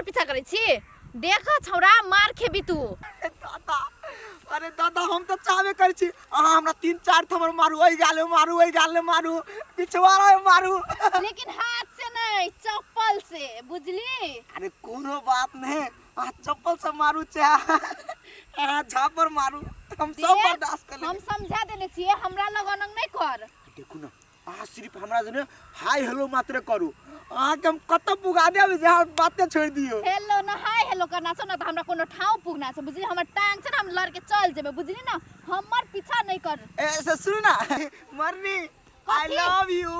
पीछा करै छी देख छौड़ा मार खेबी तू दादा अरे दादा हम तऽ चाहबे करै छी अहाँ हमरा तीन चारि थमर मारू ओहि गाले मारू ओहि गाले मारू पिछवाड़ा मे मारू लेकिन हाथ से नहीं चप्पल से बुझली अरे कोनो बात नहीं अहाँ चप्पल से मारू चाहे अहाँ झापर मारू हम सब देख, बर्दाश्त कर हम लेबै समझा देने छियै हमरा लगन नहीं कर देखू ना अहाँ सिर्फ हमरा जने हाय हेलो मात्र करू अहाँके हम कतऽ पुगा देब जे अहाँ बाते छोड़ि दियौ हेलो ना हाय हेलो करना छौ ना तऽ हमरा कोनो ठाव पुगना छै बुझली हमर टांग छै ना हम लड़के चल जेबै बुझली ना हमर पीछा नहीं कर ए से सुनू ना मरनी आई कथी? Love you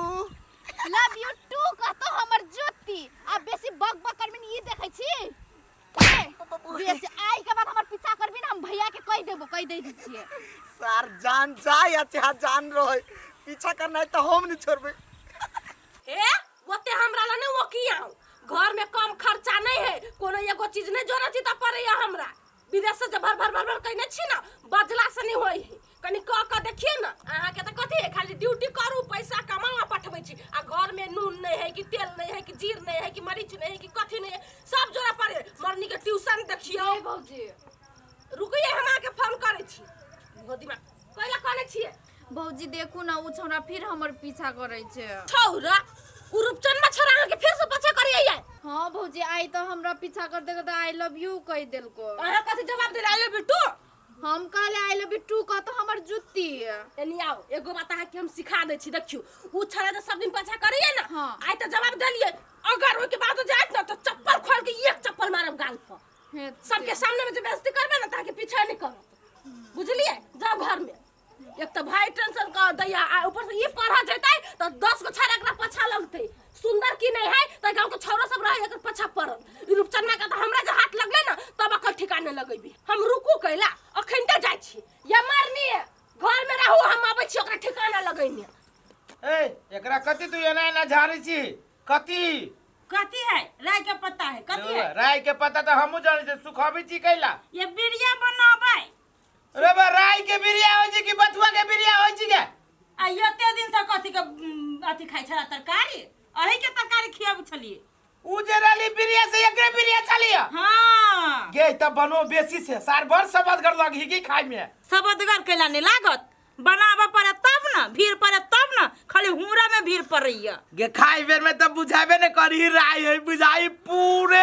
love you too कहतो हमर ज्योति आ बेसी बक बक करबी न ई देखै छी ए, बेसी आई के बाद हमर पीछा करबी न हम भैया के कहि देबो कहि दै छियै सार जान जाय या चाहे जान रहे पीछा करना है तो हम नहीं छोड़बे हे ओते हमरा ला नहीं ओकियाउ घर में कम खर्चा नहीं है कोनो एगो चीज नहीं जोड़े छी त पड़ैया हमरा विदेश से जे भर भर भर भर कहने छी ना बजला से नहीं होई है कनी कह कऽ देखिए ना अहाँके तऽ कथी है खाली ड्यूटी करू पैसा कमाउ आ पठबै छी आ घर में नून नहीं है कि तेल नहीं है कि जीर नहीं है कि मरीच नहीं है कि कथी नहीं है सब जोड़ा पड़े मरनी के ट्यूशन देखियौ ए भौजी रुकिए हम अहाँके फोन करै छी इहो दिमाग कैला कहने छियै भौजी देखू ना उ छौड़ा फिर हमर पीछा करै छै छौरा उ रूपचनमा छौरा अहाँके फेर से पछा करैया हाँ भौजी आई तो हमरा पीछा कर देलको तऽ I love you कहि देलको अहाँ कथी जवाब दे I love you two हम कहले I love you two कह तो हमर जुत्ती एनी आओ एगो बात अहाँके हम सिखा दै छी देखियौ उ छौरा जे सब दिन पछा करैया ना हाँ। आइ तऽ जवाब देलियै अगर ओहिके बाद जायत ना तऽ चप्पल खोल के एक चप्पल मारब गाल पर हे सबके सामने में जे बेइज्जती करबै ना तऽ अहाँके पीछा नहि करत बुझलियै जाउ घर में एक तऽ भाई टेंशन कर दैया आ ऊपर से ई पढ़ा जेतै तऽ 10 गो छौड़ा एकरा पछा लगतै सुंदर की नहीं है तऽ गांव के छौड़ा सब रहे एकर पछा पड़ल ई रूपचन्ना के तऽ हमरा जे हाथ लगलै ना तब अकल ठिकाने लगेबी हम रुकू कैला अखन तऽ जाइ छी या मरनी घर में रहू हम अबै छी ओकरा ठिकाना लगैने ए एकरा कथी तू एना एना झाड़ै छी कथी कथी है राय के पत्ता है कथी है राय के पत्ता तऽ हमहूँ जानै छी सुखबै छी कैला ये बिरिया बनाबै रे बा राय के बिरिया होइ छै कि बथुआ के बिरिया होइ छै के आ एते दिन से कथी के अथी खाइ छला तरकारी अही के तरकारी खियाबै छलियै उ जे रहली बिरिया से एकरे बिरिया छलिया हाँ गे तब बनो बेसी से सार बड़ सबदगर लगही की खाय में सबदगर कैला नहीं लागत बनाबऽ पड़े तब न भीड़ पड़े तब न खाली हुरा में भीड़ पड़ैया गे खाई बेर में तब बुझाबे ने करही राय है बुझाई पूरे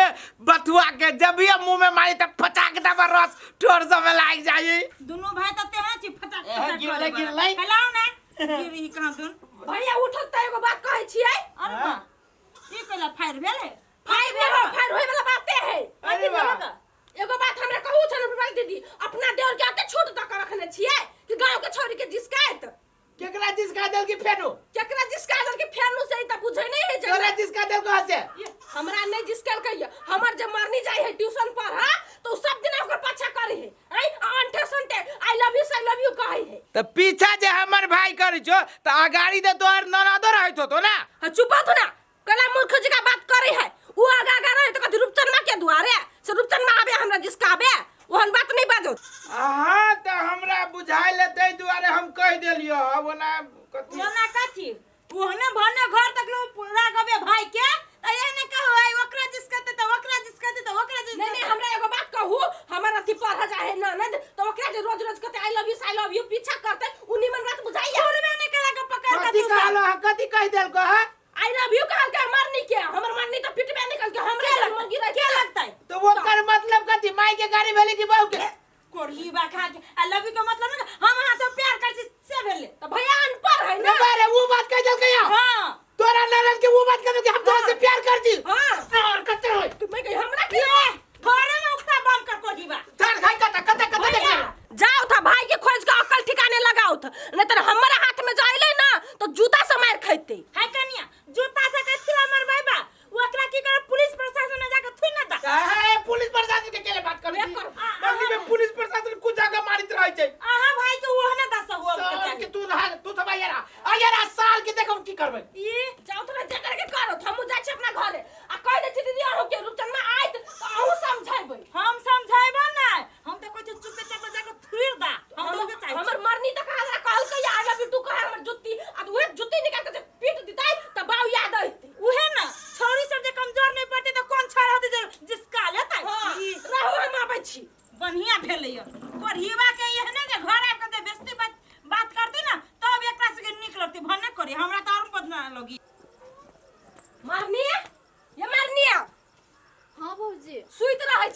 बथुआ के जब भी मुंह में मारी तब फटाक दबा रस ठोर सब में लाग जाई दुनू भाई तऽ तेहे छी फटाक एहे, फटाक गिरलै, करे बला। गिरलै। हेलाउ ने गिरही कहाँ दुन भैया उठल तऽ एगो बात कहै छियै अरे बा ई कैला फायर भेलै फायर भेल फायर होय वाला बाते है अरे बा एगो बात हमरा कहू छल रुपा दीदी अपना देवर के अते छूट दऽ के रखने छियै कि गांव के छोरी के जिसकायत केकरा जिसका देल की फेनु केकरा जिसका देल के फेनु से ई त बुझै नहीं है जे तोरा जिसका देल कहाँ से ये, हमरा नहीं जिसकल कहिए हमर जे मरनी जाय है ट्यूशन पर हा तो उ सब दिन ओकर पाछा करे है आई अंठे संटे I love you I love you कहै है त पीछा जे हमर भाई करै छो त अगाड़ी त तोहर ननदो रहैत होतो ना हाँ चुप हो ना कला मूर्ख जी का बात करे है वो आगा आगा रहे तो कथी रूपचनमा के दुआरे से रूपचनमा आबे हमरा जिसका आबे ओहन बात नहीं बाजो हाँ त हमरा बुझाइल ताहि दुआरे हम कहि देलियो अब ओना कथी ओना कथी ओहने भने घर तक लो राघवे भाई के त एहने कहो आई ओकरा जिसकते त ओकरा जिसकते त ओकरा जिसकते नहीं नहीं हमरा एगो बात कहू हमर अथी पढ़ जाए है ननद तो ओकरा जे रोज रोज कहते I love you I love you पीछा करते उ निमन बात बुझाइया छोड़बे नहीं करा के पकड़ के कथी तू सब। कहलो कथी कहि देलको है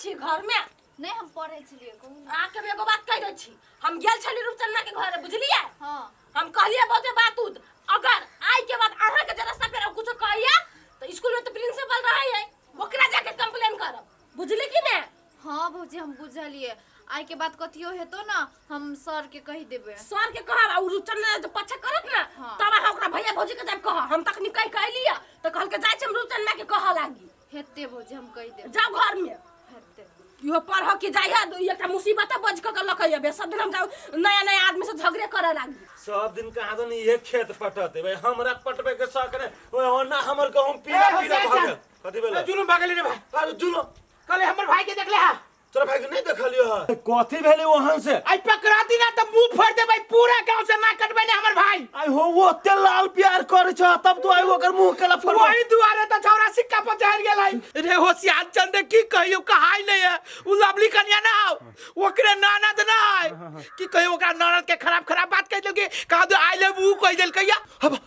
छी घर में? नहीं, हम पढ़े छलिए, कहू ना। अहाँके हम एगो बात कहि दै छी, हम गेल छली रूपचन्ना के घर, बुझलियै? हाँ। हम कहलियै बहुते बात उत, अगर आइ के बाद अहाँके जे रास्ता पे कुछो कहैया तऽ स्कूल में तऽ प्रिंसिपल रहै है, ओकरा जाके कंप्लेन करब, बुझली कि ने? हाँ भौजी, हम बुझलिए। आइ के बाद कथियो हेतो ना, हम सर के कहि देबे। सर के कहब आ उ रूपचन्ना जे पछा करत ना, हाँ। तब अहाँ ओकरा भैया भौजी के जाब कहब। हम तखनी कहि कहि लिअ तऽ कहलकै जाइ छी हम रूपचन्ना के कहऽ लागी। हेते भौजी, हम कहि देबे। जाउ घर में। हेते। इहो पढ़ के जाइ है, एकटा मुसीबत बज कऽ के लऽ के अबे, सब दिन हम जाउ नया नया आदमी से झगड़े करऽ लागी। सब दिन कहाँ दन इहे खेत पटते भाई, हमरा पटबे के शौक ने ओए ओना हमर गहूम पीला ए, पीला हुसैन भऽ गेल। साहब। कथी भेलै? जुलुम भऽ गेलै रे भाई। अरे जुलुम? कहले हमर भाई के देखले हा। तोरा भाई के नहीं देखलियो है? कथी भेलै वहां से? आई पकड़ा दी ना त मुंह फोड़ देबै, पूरा गांव से ना कटबै ने हमर भाई। आई हो वो ओते लाल प्यार करे छ तब तो आई ओकर मुंह केला फोड़। वही दुआरे त छौरा सिक्का पर चढ़ गेल है रे। होशियार चंद की कहियो कहाई नहीं है, उ लवली कन्या ना हो, ओकरे ननद ना है, की कहियो ओकरा ननद के खराब खराब बात कह देलके, कहा दो I love you कह देलके या। अब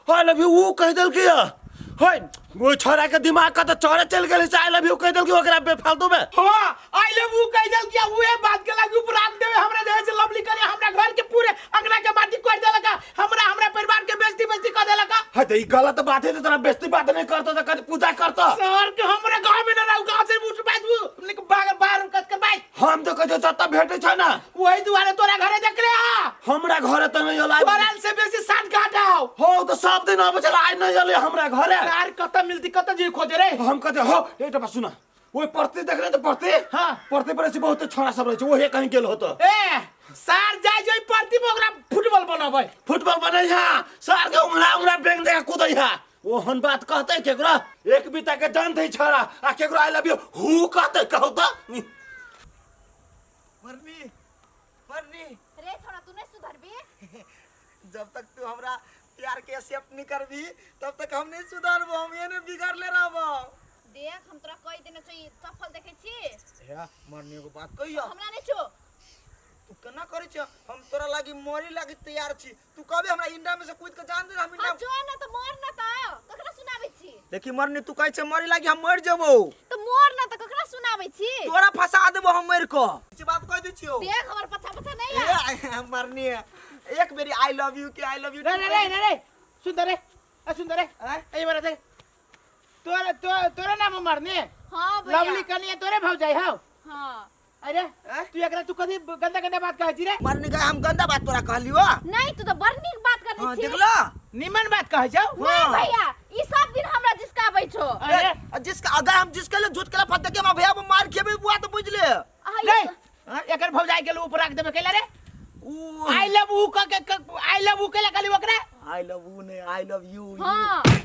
I love you वो कह देलके या? होय वो छोरा के दिमाग का तो चोरे चल गेल से I love you कह देलके ओकरा बेफालतू में। हां, I love you कह देलके, उहे बात के लागी उपराग देवे हमरा देह से लवली कन्या हमरा घर के पूरे अंगना के माटी कर देलक, हमरा हमरा परिवार के बेइज्जती बेइज्जती कर देलक। है तो ई गलत बात है, तो तोरा बेइज्जती बात नहीं करतो तो कभी पूजा करतो। सर के हमरा गांव में न रहू, गांव से उठ बात निक बाहर बाहर कत कर बात। हम तो कहियो जत्ता भेटे छ ना। वही दुआरे तोरा घरे देखले हा। हमरा घरे त नहीं होला। तोरा से बेसी सात घाट आओ। हो तो सब दिन आबै छल, आइ नहीं एलै हमरा घरे। यार कत मिलती कत जी खोजे रे। हम कहते हो एकटा बात सुना, ओइ परती देखले त परती? हाँ। परती पर से बहुत छोरा सब रहै छै, ओहे कहीं गेल होतो। ए सार जाय जोई परती में ओकरा फुटबॉल बनाबै। फुटबॉल बनै हा, सार के उंगरा उंगरा बेंग देके कुदै हा। ओहन बात कहते केकरो? एक बीता के जान दै छोरा आ केकरो I love you हु कहते कहू त। मरनी मरनी रे छोरा, तू नहीं सुधरबी? जब तक तू हमरा प्यार के एक्सेप्ट नहीं करबी तब तक हम नहीं सुधरबो, हम एने बिगड़ले रहबो। देख हम तोरा कहि देने छौ, ई चप्पल देखै छी? हे मरनी एगो बात कहियो। हमरा नहीं छौ। तू केना करै छ? हम तोरा लागी मरी लागी तैयार छी, तू कहबे हमरा इंडा में से कूद के जान दे, हम इंडा। हाँ, जो ना त मर ना त ककरा सुनाबै छी? देखी मरनी, तू कहै छ मरी लागी हम मर जेबो। त मर ना त ककरा सुनाबै छी? तोरा फंसा देबो हम मर के, से बात कह दै छियो। देख हमर पछा पछा नहीं आ। ए मरनी एक बेरी I love you के I love you. रे रे रे रे रे सुन रे, ए सुन रे, ए बरा देख तोरा तोरा नाम मरने? हां भैया। लवली कनिया तोरे भौजाई हौ? हां। अरे तू एकरा तू कथी गंदा गंदा बात कहै छी रे? मरनी गए हम गंदा बात तोरा कहलियो? नहीं, तू तो बड़ नीक बात करने हां छी। देखला निमन बात कहै छौ? नहीं भैया, ई सब दिन हमरा जिसकाबै छौ। अरे ए, जिसका अगर हम जिसके लिए झूठ के फट के हम भैया मार खेबे बुआ तो बुझ ले। नहीं, एकर भौजाई के ऊपर रख देबे कैला रे? ऊ I love you क के I love you कैला कहली ओकरा? I love you नहीं, I love you. हां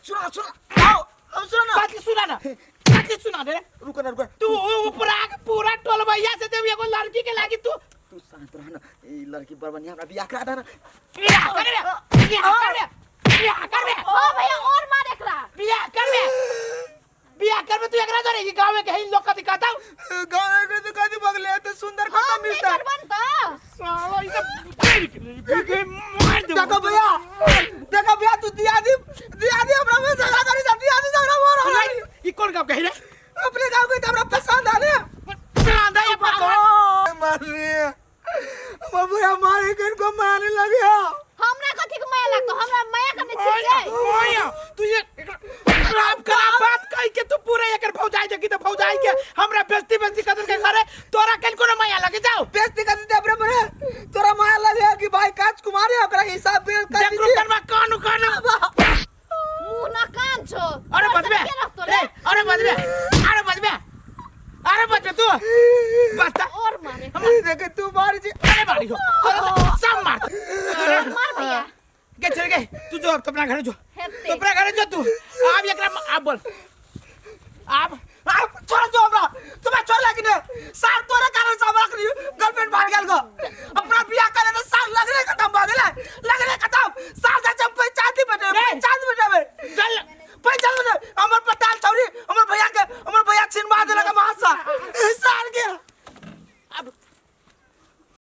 सुना सुना आओ, अब सुना ना। कथी सुना ना, कथी सुना दे रे? रुको ना रुको। तू ऊपर आके पूरा टोलबैया से देब एगो लड़की के लागी तू। तू शांत रह ना, ई लड़की बड़ बढ़िया, हमरा बियाह करा दे ना। बियाह कर बे, बियाह कर बे, बियाह कर बे। ओ भैया और मार एकरा। बियाह कर बे, बियाह कर बे तू एकरा जोरे ई गांव में कहीं लोग कथी कहता? गाँव के तो कथी बगले तो सुंदर कता हम नहीं मिलता। करबन त साला ई तो मार दे। देखो भैया, देखो भैया, तू दिया दी दिया दी हमरा में झगड़ा करी जा, दिया दी झगड़ा मार हमरा। ई कौन गांव कही रे? अपने गांव के तो हमरा पसंद आ रे। पसंद है पसंद। मार रे हमर भैया मारे के इनको मारने लगे। हमरा कथी के माया लागतो, हमरा माया करने छी छै। माया तू ये खराब खराब बात कह के तू पूरे एकर भौजाई देखी त भौजाई के हमरा बेइज्जती बेइज्जती कर के घरे तोरा कल कोनो माया लगे जाओ। बेइज्जती कर दे अपने मरे तोरा माया लगे कि भाई काज कुमार है ओकरा हिसाब बे कर देख दीजिए। रुकन कान कान मुंह ना कान छो। अरे बजबे के रखतो रे, रे? अरे बजबे, अरे बजबे, अरे बजबे तू बसता और मारे। देख तू मार जी। अरे मारी हो तोरा तो सब मार। अरे मार भैया। के चल गए तू जो अब अपना घरे जो, हेते। तो अपना घरे जो तू आब एकरा आब बोल आब आप छोड़ दो हमरा, तुम्हें छोड़ लगी ने सार तोरा कारण से हमरा गर्लफ्रेंड भाग गेल गो।